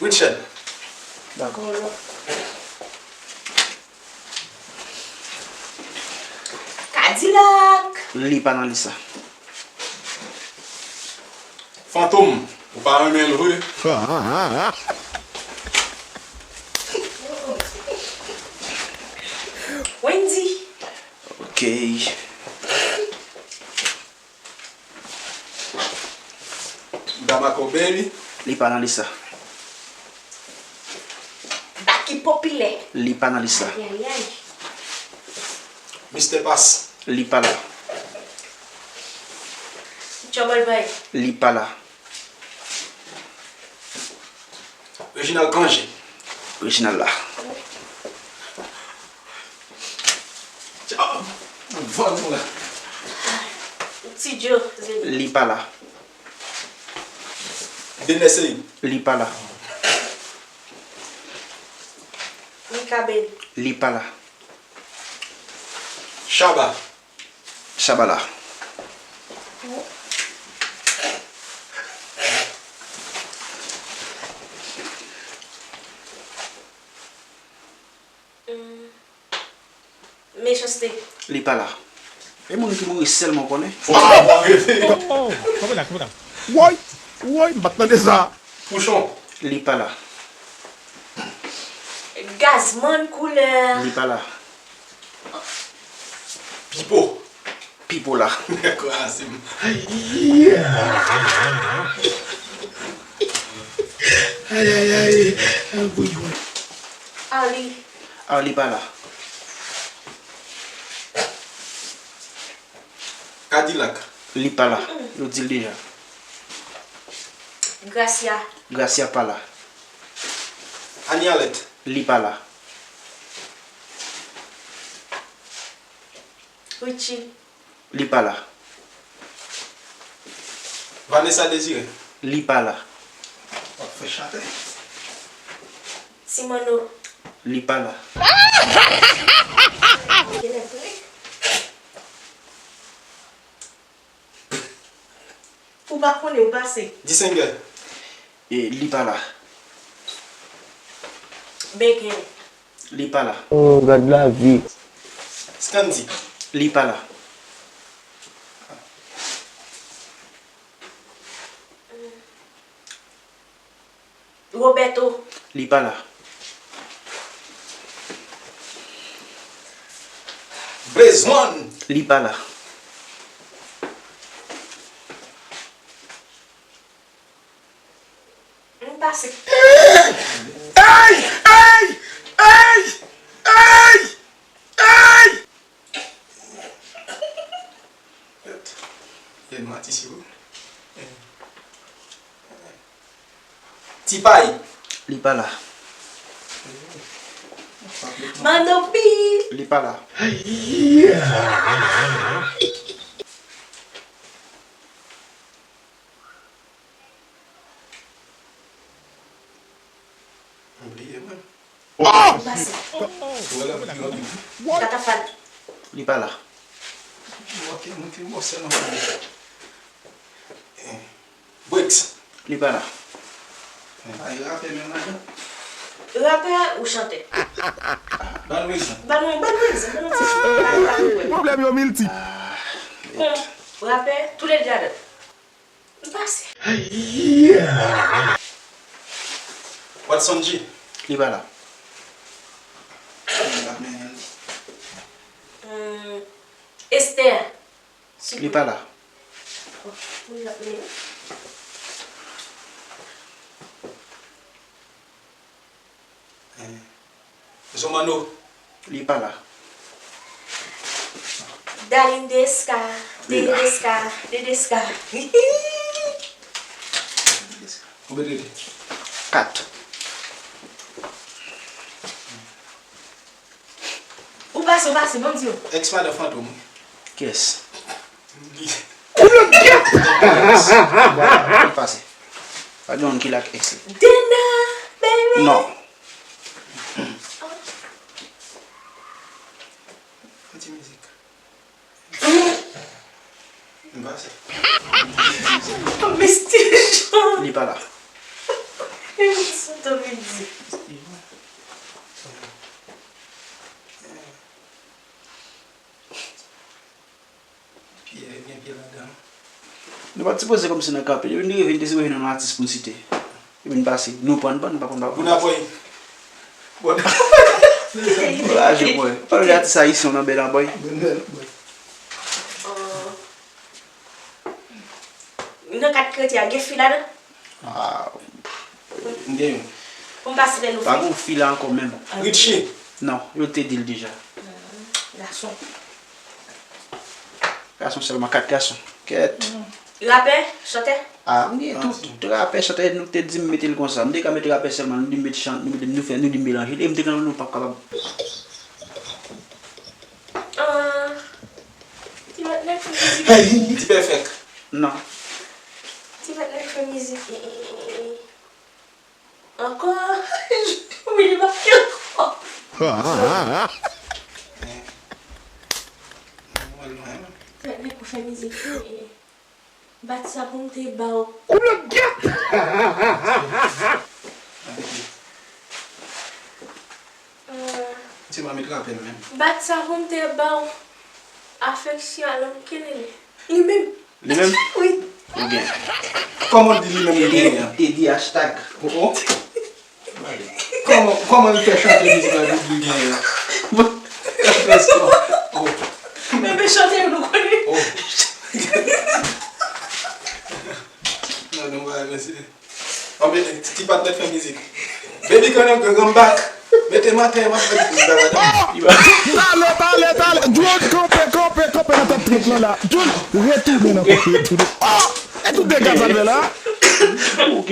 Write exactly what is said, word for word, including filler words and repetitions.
Richard. Dakò. Kadilak. Li pa nan lis la. Fantom, ou pa renmen l vre? Wendy. Ok. Damako Baby. Li pa nan lis la. Baky Popilè. Li pa nan lis la. Ayayay. Mister Pass. Li pa la. Trouble Boy. Li pa la. Reginald Cangé. Reginald la. Tchao. Van nou la. Ti Joe. Zeni. Li pa la. Dener Ceïd. Li pa la. Mikaben. Li pa la. Shabba. Shabba la. Mechanste. Li pa la. E moun ki mouri sèlman konnen. Oh, oh, kanpe la, kanpe la. Woy, woy, m pa t tande sa. Pouchon. Li pa la. Gazman koulè. Li pa la. Pipo. Pipo la. Kraze m. Ay, ay, ay. Arly. Arly pa la. Kadilak. Li pa la. Yo di l deja. Gracia. Gracia pa la. Anie Alerte. Li pa la. Richie. Li pa la. Vanessa Désiré. Li pa la. W ap fè chatè. Ti Manno. Li pa la. Ou pa konnen, ou pase. Disenger. E, li pa la. Beken. Li pa la. Oh, gad lavi. Scandy. Li pa la. Roberto. Li pa la. Blaze One. Li pa la. M pase. Ey! Ey! Ey! Ey! Ey! Yel Matisse wi. Ti Pay. Li pa la. Manno P. Li pa la. M bliye mwen. Pase. Ou wè lè m di yon Katafal. Li pa la. Ok, mwen ki bò sèlman sa. Bricks. Li pa la. Ay rapè menm ladan. Rapè ou chantè? Ban nou egzanp. Ban nou, ban nou egzanp, ban nou ti chante. Pwoblèm yo milti. Kon rapè, tou lè de ladan. M pase. Watson G. Li pa la. Hmm, Esther. Li pa la. Moun ap mennen. Zomano. Li pa la. Darline Desca. Dedeska. Dedeska. Konbyen rete? Kat. Ou pase, ou pase, ban m di w. Ex madan Fantom wi. Kiyès? Li. Ou pase. Pa gen yon moun ki lak ex li. Dena, baby. Non. Yon ti mizik. M pase. Mister Jean. Li pa la. Tommy di. Pyè, gen pyè ladan. Nou pa t sipoze kòmsi nan kanpe. Depi n rive, n te sipoze nan atis pou n site. Epi n pase. Nou pran, n pran, nou pa pran, pa pran. Bonaboy. Bon. Raje, bòy. Pale de atis ayisyen nan bèl, bòy. Bon, bon, bon. Nan kat kretyen a, gen fi ladan? Ah, m gen youn. Pou m pa site non. Pa gen fi la ankò menm. Richie. Non, yo te di l deja. Gason. Gason sèlman, kat gason. Kèt. Rapè, chantè? Ah, m gen tout. Rapè, chantè, nou te di m mete l konsa. M te ka mete rapè sèlman, nou di m mete chan-, nou di m nou fè, nou di m melanje l. E m te ka nou p ap kapab. Ah, ti mèt nèg fè mizik. Hey, ti pèfèk. Non. Ti mèt nèg fè mizik. E, e, e, e. Ankò? Wi, li pa fè ankò. Ti mèt nèg pou fè mizik. E, e. Bat sa pou m te ba w. Koup lòt gyèt! Ti mamet rapè l menm. Bat sa pou m te ba w. Afeksyon a lòm kenene. Li menm? Li menm? Wi. Ou gen. Kòman w di li menm li genyen an? Te di hashtag. Oh, oh. Kòman, kòman l fè chante mizik la, Doudou genyen an? Bon. Oh. Men, men chante yo nou konnen. Oh. Non, non, pa mesye. Anben, ti, ti patnè fè mizik. Baby, can you come back? Mete m atè, m ap fè ti bagay. Talè, talè, talè. Jun, kanpe, kanpe, kanpe nan tèt trip lan la. Jun, retounen nan kote, retounen. Oh! E tout dega sa l fè la. Ok.